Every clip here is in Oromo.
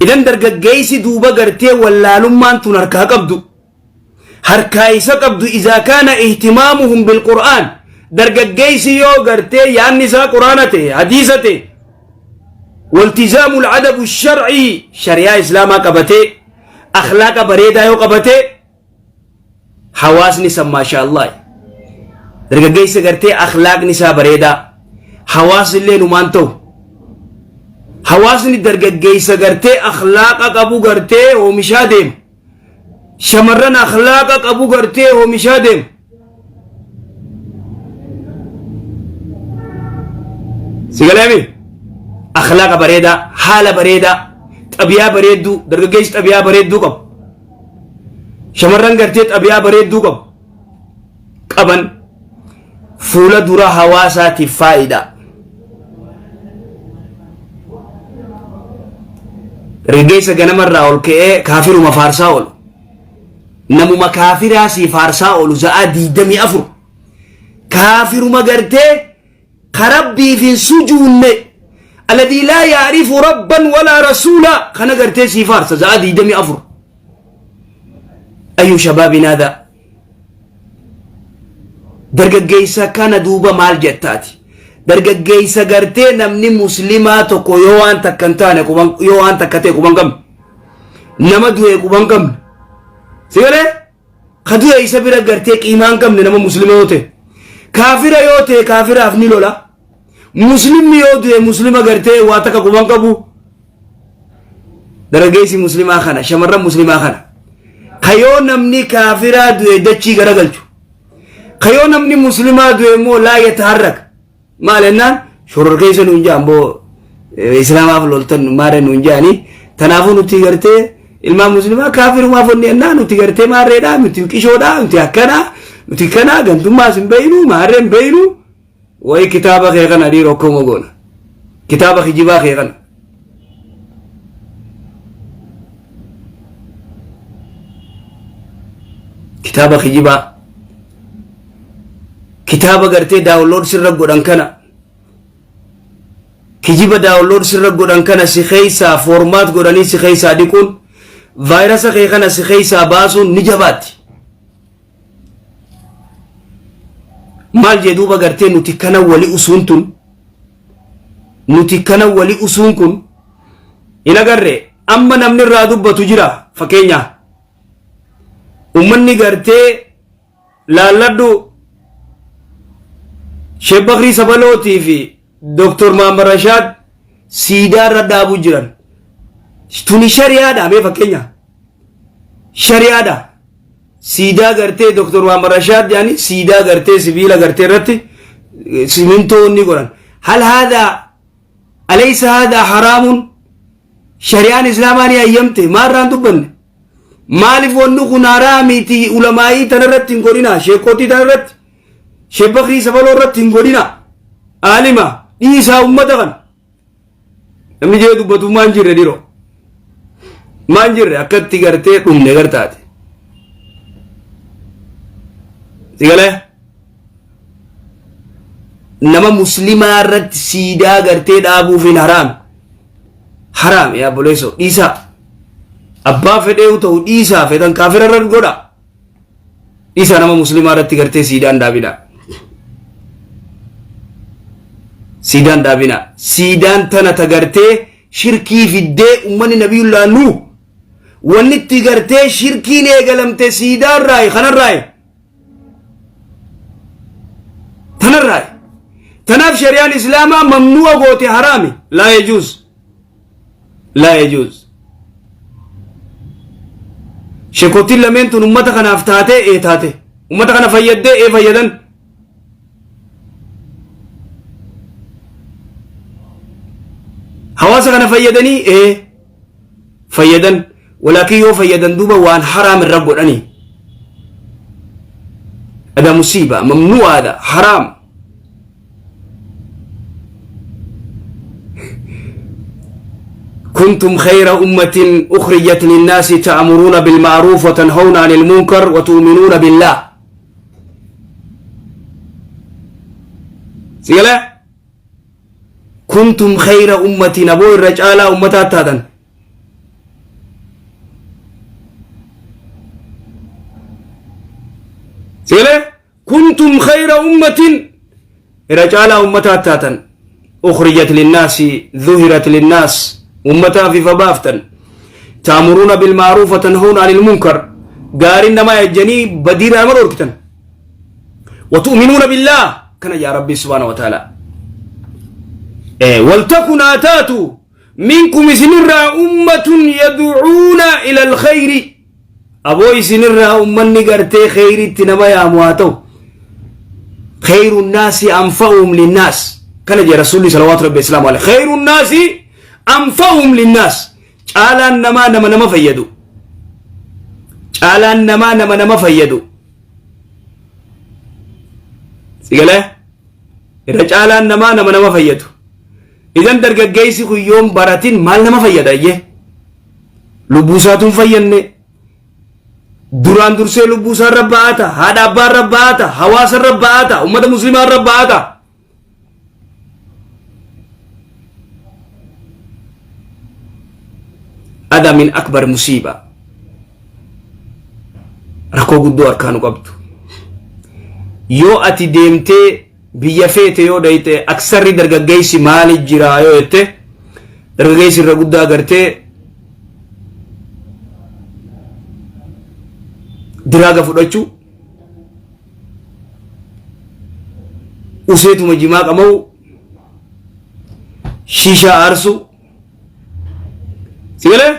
Idan dargaggeessi duuba gartee wallaalummaan tun harkaa qabdu. Harkaa isa qabdu izaa kaana ihtimaamuhum bilqur'aan. Dargaggeessi yoo gartee yaanni isaa quraana ta'e hadiisa ta'e waltizaamu al'adabu shar'ii shari'aa islaamaa qabatee akhlaaqa bareedaa yoo qabatee hawaasni san maasha Allah dargaggeessa gartee akhlaaqni isaa bareedaa hawaasni illee numaan ta'u hawaasni dargaggeessa gartee akhlaaqa qabu gartee oomishaa deema shamarran akhlaaqa qabu gartee oomishaa deema si galeemi akhlaaqa bareedaa haala bareedaa xabiyaa bareedduu dargaggeessi xabiyaa bareedduu qabu Shamarran gartee xabiyaa bareedduu qabu qaban fuula dura hawaasaatiif faayidaa. Dargaggeessa ganamarraa ol ka'ee kaafiruma faarsaa oolu. Namuma kaafiraa sii faarsaa oolu za'aa 24. Kaafiruma gartee ka rabbiif hin sujuunne alladii laa yaarifu rabban walaa rasuula kana gartee sii faarsa za'a 24 ayyu shabaabin haadaa dargaggeessa kana duuba maal jettaati dargaggeessa gartee namni muslimaa tokko yoo waan takka hin taane quban yoo waan takka ta'e quban qabne nama du'e quban qabne si galee Ka du'e isa bira gartee qiimaa hin qabne nama muslima yoo ta'e. Kaafira yoo ta'e kaafiraaf ni lola. Muslimni yoo du'e muslima gartee waa takka quban qabu. Dargaggeessi muslimaa kana shamarran muslimaa kana. Ka yoo namni kaafiraa du'e dachii garagalchu. Ka yoo namni muslimaa du'e immoo laa yataharrak. Maal jennaan shororkeessa nuun jaan boo islaamaaf loltan maarree nuun jaani tanaafuu nuti gartee ilmaan muslimaa kaafirumaaf onni jennaa nuti gartee maarreedha nuti qishoodha nuti akkanaa nuti kanaa gantummaas hin beeynu maarree hin beeynu wayi kitaaba kee kana dhiiroo akkuma goona kitaaba kijibaa kee kana. Kitaaba kijibaa. Kitaaba gartee download sirra godhan kana kijiba download sirra godhan kana si keessaa format godhanii si keessaa dhiquun vaayirasa kee kana si keessaa baasuun ni jabaatti. Maal jee duuba gartee nuti kana wali usuun tun nuti kana wali usuun kun hin agarre amma namni irraa dubbatu jira fakkeenyaa ummanni gartee laalladhu Sheekh Bakrii Sabalootii fi Dr. Muhammad Rashaad siidaa irra dhaabuu jiran. Tuni shari'aadha mee fakkeenya. Shari'aadha. Siidaa gartee Dr. Muhammad Rashaad jedhani siidaa gartee sibiila gartee irratti simintoo inni godhan. Hal haadaa alaysa haadaa haraamun shari'aan islaamaa ni hayyamte maarraan dubbanne. Maaliif wanni kun haraamiiti ulamaa'ii tanarratti hin godhina sheekotii tanarratti sheek Bakrii Sabaloo irratti hin godhina aalima dhiisaa ummata kana namni jee dubbatu maan jirre dhiroo maan jirre akkatti gartee dhumne gartaate sigalee nama muslimaa irratti siidaa gartee dhaabuufiin haraami haraam yaa obboleessoo dhiisaa abbaa fedheehu ta'u dhiisaa fedhan kaafira irra godha dhiisaa nama muslimaa irratti gartee siidaan dhaabinaa siidaan dhaabinaa siidaan tana ta gartee shirkii fiddee ummanni nabiyullaa nuu wanni itti gartee shirkiin eegalamte siidaarraayi kanarraayi tanarraayi tanaaf shari'aan islaamaa mamnu'a goote haraami laa yajuuz laa yajuuz shekotiin lameen tun ummata kanaaf taatee ee taate ummata kana fayyaddee ee fayyadan hawaasa kana fayyadanii ee fayyadan walaakin yoo fayyadan duuba waan haraam irra godhanii ada musiiba mamnu'aadha haraam كنتم خير أمة أخرجت للناس تأمرون بالمعروف وتنهون عن المنكر وتؤمنون بالله سيلا Kuntum khayra ummatin aboo irra caalaa ummataa taatan. Seelee kuntum khayra ummatin irra caalaa ummataa taatan ukhrijat linnaasi dhuhirat linnaas ummataaf ifa baaftan taamuruuna bilma'ruuf wa tanhuuna anil munkar gaariin nama ejjanii badiirraa nama dhorkitan wa tu'minuuna billaah kana yaa rabbii subhaanahu wa ta'ala waltakun haa taatu minkum isinirraa ummatun yad'uuna ila alkhayri aboo isinirraa ummanni gartee kheyritti nama yaamu haa ta'u kheyru nnaasi anfa'uhum linnaas kana jee rasuulli salawaatu rabbi islaamu alaihi kheyru nnaasi anfa'uhum linnaas caalaan namaa nama nama fayyadu caalaan namaa nama nama fayyadu sigalee irra caalaan namaa nama nama fayyadu idan dargaggeessi kun yoon baratin maal nama fayyada iyyee lubbuu isaatu hin fayyadne duraan dursee lubbuu isaa irra ba'aata haadha abbaa irra ba'aata hawaasa irra ba'aata ummata muslimaa irra ba'aata. Ada min akbar musiiba rakkoo guddoo harkaa nu qabdu yoo ati deemtee biyya feete yoo dhayxe aksarri dargaggeessi maali jira yoo jette dargaggeessi irra guddaa gartee diraaga fudhachuu useetuma jimaa qama'u shishaa aarsuu si galee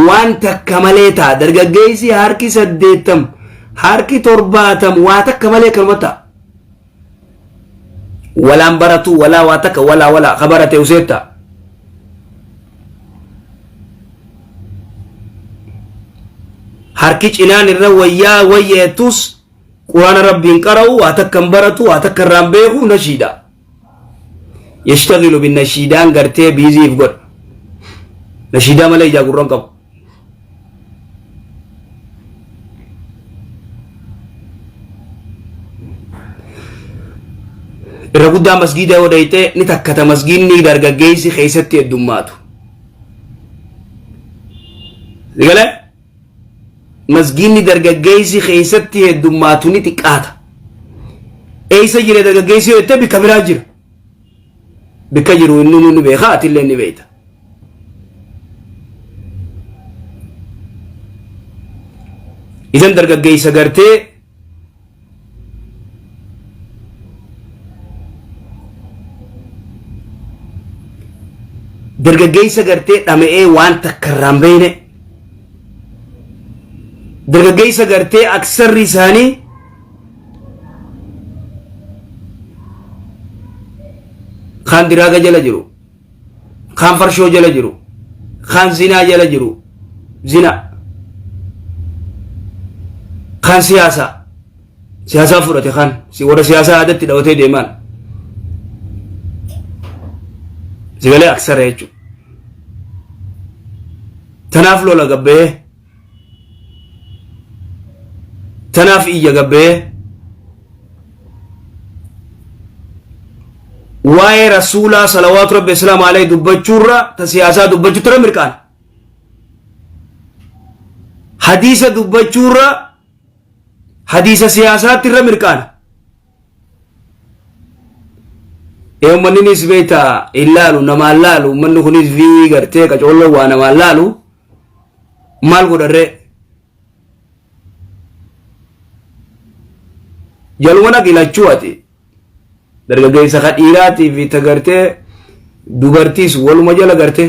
waan takka malee ta'a dargaggeessi harki 80 harki 70 waa takka malee kanuma ta'a walaan baratu walaa waa takka walaa walaa ka barate useet ta'a harki cinaan irra wayyaa wayyeettus quraana rabbiin qara'u waa takka hin baratu waa takka irraan beeku nashiida yashtagilu bin nashiidaan gartee biiziif godha nashiidaa malee ijaa gurra hin qabu irra guddaa masgiida yoo dhayxe ni takkata masgiidni dargaggeessi keessatti heddummaatu Sigale masgiidni dargaggeessi keessatti heddummaatu ni xiqqaata. Eessa jira dargaggeessi yoo jette bikka biraa jira. Bikka jiru inni ni beeka atillee ni beekta. Isan dargaggeessa gartee dargaggeessa gartee dhama'ee waan takka irraa hin beekne dargaggeessa gartee aksarri isaanii kaan diraaga jala jiru kaan farshoo jala jiru kaan zinaa jala jiru zina kaan siyaasaa siyaasaa fudhate kaan si warra siyaasaa aadatti dhawatee deemaan sigalee aksara jechuudha tanaaf lola gabbee Tanaaf iyya gabbee waa'ee rasuulaa salawaatu rabbi islaam alayhi dubbachuurra ta siyaasaa dubbachuutti irra mirqaana. Hadiisa dubbachuurra hadiisa siyaasaatti irra mirqaana. Ee uummanninis beektaa hin laalu namaan laalu uummanni kunis viiwii gartee qacoolloo waa namaan laalu maal godharree jaluma dhaqi lachuu ati dargaggeessa ka dhiiraatii fi ta gartee dubartiis waluma jala gartee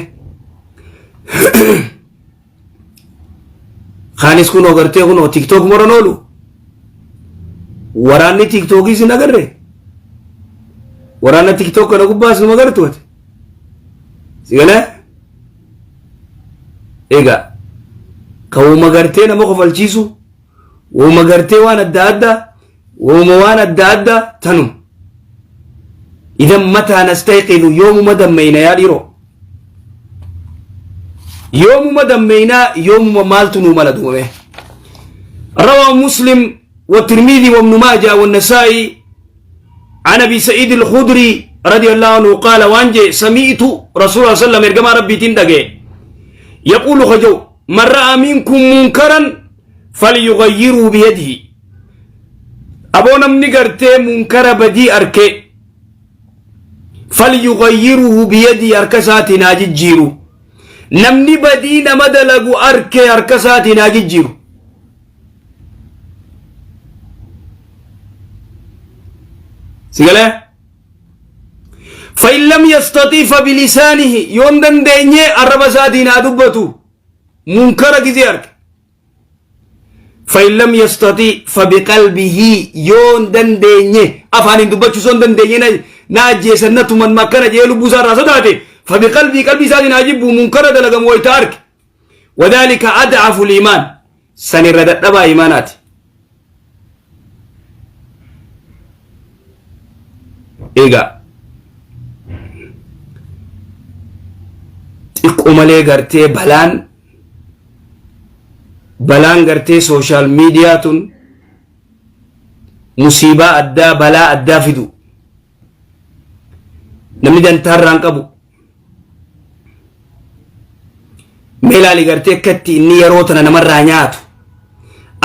kaanis kunoo gartee kunoo tiktook moran oolu waraanni tiktookiis hin agarre waraana tiktook kana gubbaas numa agartu ati si galee Egaa ka woma gartee nama kofalchiisu, woma gartee waan adda addaa, woma waan adda addaa tanuma. Idan mataa nastayqidu yoomuma dammeyna yaa dhiiroo. Yoomuma dammeynaa yoomuma maaltu nuu mala duumame. روى مسلم والترمذي وابن ماجه والنسائي عن ابي سعيد الخدري رضي الله عنه قال وانجي سمعت رسول الله صلى الله عليه وسلم ارجما ربي تندقي يقول خجو من راى منكم منكرا فليغيره بيده Aboo namni gartee munkara badii arkee falyugayyiruhu biyadii, harka isaatiin haa jijjiiru. Namni badii nama dalagu arkee harka isaatiin haa jijjiiru. Sigalee? فإن لم يستطيع فبلسانه, yoon dandeenye arraba isaatiin haa dubbatu munkara gizee arge. فإن لم يستطيع فبقلبه, yoon dandeenye afaaniin dubbachuu soon dandeenye, na ajjeesan, na tuman, makkana jee lubbuu isaa irraa sodaate, فبقلبه, qalbii isaatiin haa jibbu munkara dalagamu wayta arge. وذلك أضعف الإيمان, san irra dadhabaa iimaanaati. Egaa xiqqoo malee gartee balaan gartee social media tun musiibaa addaa, balaa addaa fidu. Namni dantaarraan qabu mee ilaali. Gartee akkatti inni yeroo tana namarraa nyaatu,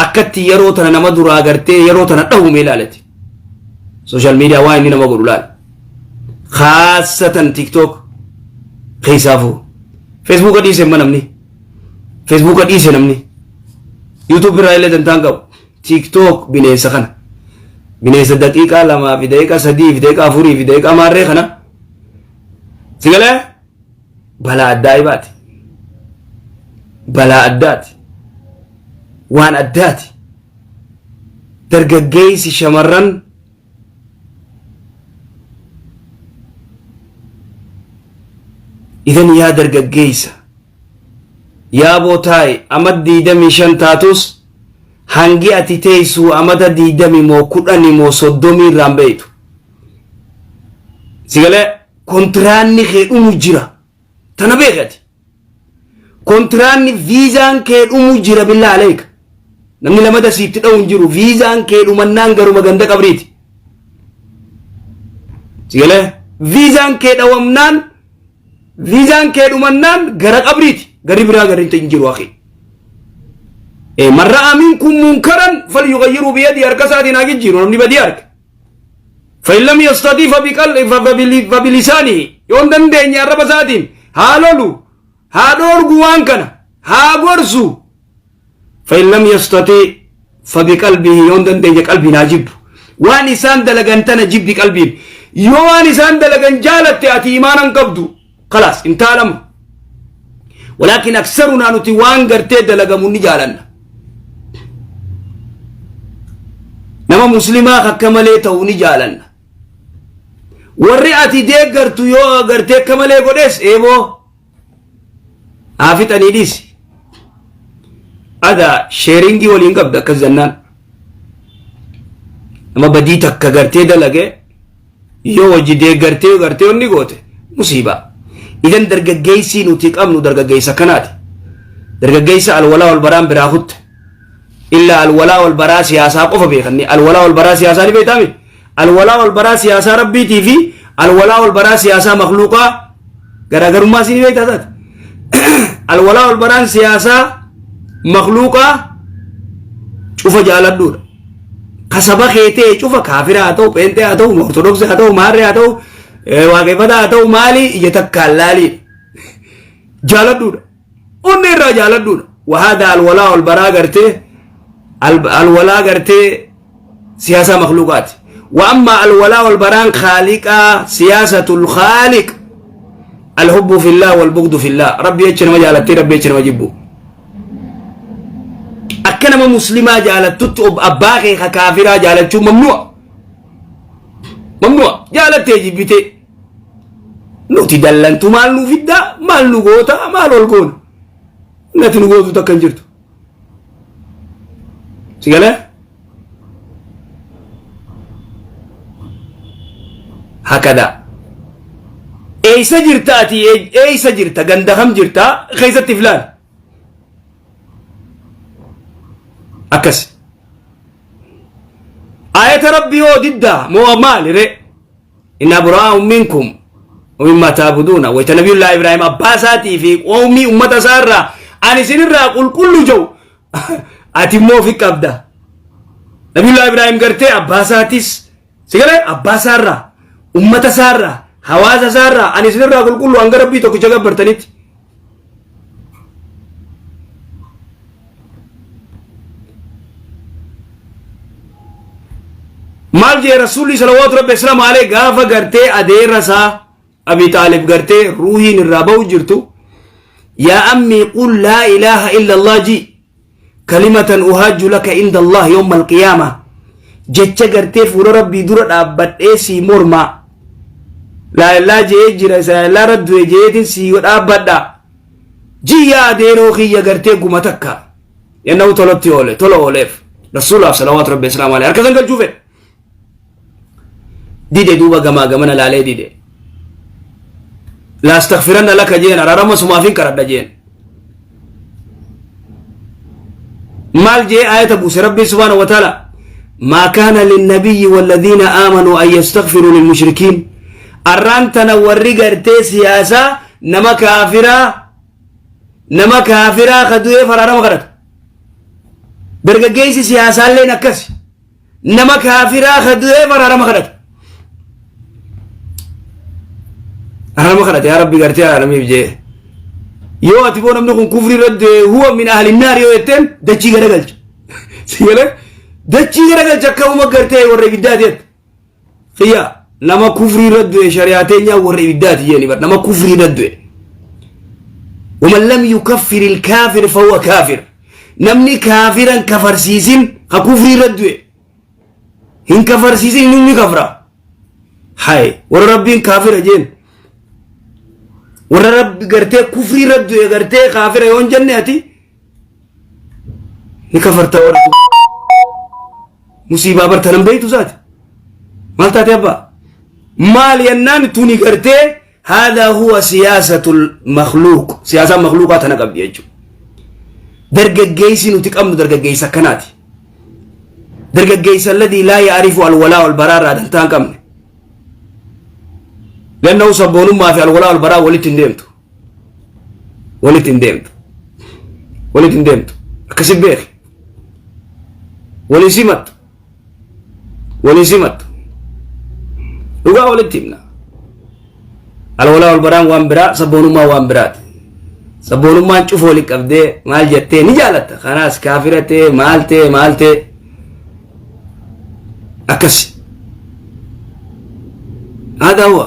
akkatti yeroo tana nama duraa gartee yeroo tana dhahu, mee ilaalati. Social media waan inni nama godhu laal, khaasatan TikTok keessaafuu. Feesbuuka dhiise imma, namni Feesbuuka dhiise, namni YouTube irraa illee dantaan qabu. TikTok bineensa kana, bineensa daqiiqaa 2 fi daqiiqaa 3 fi daqiiqaa 4 fi daqiiqaa maarree kana sigalee balaa addaa'ibaati, balaa addaati, waan addaati. Dargaggeessi, shamarran idan, yaa dargaggeessa, yaaboo taa'i. Ama 25 taatus, hangi ati teessuu amata 20 moo 10 moo 30 irraan beeytu. Sigalee kontiraanni kee dhumu jira, tana beekati. Kontiraanni, viizaan kee dhumu jira. بالله عليك, namni lamada siitti dha'u hin jiru. Viizaan kee dhumannaan garuma ganda qabriiti. Sigalee viizaan kee dhawamnaan, viizaan kee dhumannaan gara qabriiti. Garri biraa garri hin jiru. أخي, من رأى منكم منكرا فليغيره بيده, harka isaatiin haa jijjiiru namni badii arge. فإن لم يستطيع فبلسانه, yoon dandeenye arraba isaatiin haa lolu, haa dhoorgu, waan kana haa gorsu. فإن لم يستطيع فبقلبه, yoon dandeenye qalbiin haa jibbu. Waan isaan dalagan tana jibbi qalbiin. Yoo waan isaan dalagan jaalatte, ati imaanan qabdu, خلاص, انتهى الأمر. ولكن أكثرنا nuti waan gartee dalagamu ni jaalanna. Nama muslimaa akka malee ta'u ni jaalanna. Warri ati deeggartu yoo gartee akka malee godhes, eeboo haa fixanii dhiisi. Ada sharing waliin qabda akkas jennaan. Nama badii takka gartee dalage yoo hojii deeggartee gartee onni goote, musiibaa. Idan dargaggeessii nuti qabnu dargaggeessa kanaati. Dargaggeessa الولاء والبراء biraa kutte. Illaa الولاء والبراء siyaasaa qofa beekanni. الولاء والبراء siyaasaa ni beektaami. الولاء والبراء siyaasaa rabbiitii fi الولاء والبراء siyaasaa makluuqaa garaagarummaa isin beektaa taate. الولاء والبراء n siyaasaa makluuqaa cufa jaaladhuudha. Kasaba kee ta'e cufa, kaafira haa ta'u, pheenxee haa ta'u, ortodoksii haa ta'u, maarree haa ta'u, waaqeffataa haa ta'u, maali, ija takkaan laaliidha. Jaaladhuudha. Onni irraa jaaladhuudha. وهذا الولاء والبراء gartee الولاء gartee siyaasaa makluuqaati. وأما الولاء والبراء خالقا، سياسة الخالق، الحب في الله والبغض في الله. Rabbi jecha nama jaalattee, rabbi jecha nama jibbu. Akka nama muslimaa jaalattutti abbaa kee ka kaafiraa jaalachuu ممنوع, ممنوع. Jaalattee jibbitee nuti dallantu maal nu fiddaa, maal nu goota, maal ol goona? Nati nu gootu takka hin jirtu. Si galee? هكذا. Eeysa jirta ati? Eeysa jirta? Ganda kam jirta? Keessatti filaan akkas ayata rabbii yoo didda moo maali re? إنا براء منكم ومما تعبدون. Wayta nabiyullaa Ibraahim abbaa isaatii fi qoomii ummata isaa irraa ani isinirraa qulqullu jau, ati immoo ofi qabda. Nabiyullaa Ibraahim gartee abbaa isaatis si galee abbaa isaarraa ummata isaarraa hawaasa isaarraa ani isinirraa qulqullu hanga rabbii tokkicha gabbartanitti. Maal jee rasuulli salawaatu rabbi islaam alee gaafa gartee adeerra isaa Abi Xaalib gartee ruuhiin irraa ba'u jirtu yaa ammii qul laa ilaaha illa Allah ji kalimatan uhaajju laka inda Allah yawma alqiyaama jecha gartee fuula rabbii dura dhaabbadhee sii mormaa laa illaa je'ee jira isa illaa raddu'e je'eetiin sii dhaabbadha ji yaa adeeroo kiyya gartee guma takka yennahu tolotti oole tola ooleef rasuulaaf salawaatu rabbi islaam alayhi harka san galchuu fedhe dide duuba gamaa gamana laalee dide laastaghfiranna laka jeen araarama sumaafin kadhadha jeen maal jee ayata buuse rabbiin subhaanahu wa ta'ala ما كان للنبي والذين آمنوا أن يستغفروا للمشركين أران تنا ورّي غرتي سياسة نما كافرة نما كافرة خدوه فرارة مكرت درجة سياسة لين أكس Nama kaafiraa ka du'eef araarama kadhata. Araarama kadhata yaa Rabbi gartee araaramiif jee. Yoo ati boo namni kun kufrii irra du'e huwa min ahli naar yoo jetteen dachii garagalcha. Si galee dachii garagalcha akka uma gartee warra ibiddaati jette. Kiyya nama kufrii irra du'e shari'aa teenyaa warra ibiddaati jeeni bar nama kufrii irra du'e. ومن لم يكفر الكافر فهو كافر namni kaafiran kafarsiisin ka kufrii irra du'e hin kafarsiisin inni ni kafra hay warra rabbiin kaafira jeen warra rabbi gartee kufrii irra du'e gartee kaafira yoo hin jenne ati ni kafarta warra musiibaa barta nan beeytu isaati maal taate abbaa maal yennaan tuni gartee haadaa huwa siyaasatul makhluuq siyaasaan makhluuqaa tana qabdi jechuudha dargaggeessi nuti qabnu dargaggeessa akkanaati dargaggeessa alladii laa yaarifu alwalaa wal baraa irraa dantaa hin qabne lannahu sabboonummaa fi alwalaa wal baraa walitti hin deemtu walitti hin deemtu walitti hin deemtu akkasi beeki waliin simattu waliin simattu dhugaa walitti himna alwalaa wal baraan waan biraa sabboonummaa waan biraati sabboonummaan cufa walitti qabdee maal jettee ni jaalatta kanaas kaafira ta'e maal ta'e maal ta'e akkasi هذا هو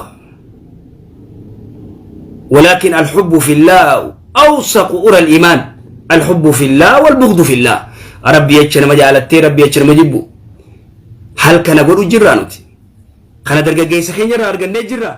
ولكن الحب في الله أوثق أرى الإيمان الحب في الله والبغض في الله ربي يجنا مجالتي ربي يجنا مجبو هل كان قولوا جرانوتي كان درجة جيسة خينيرا أرجع نجرا.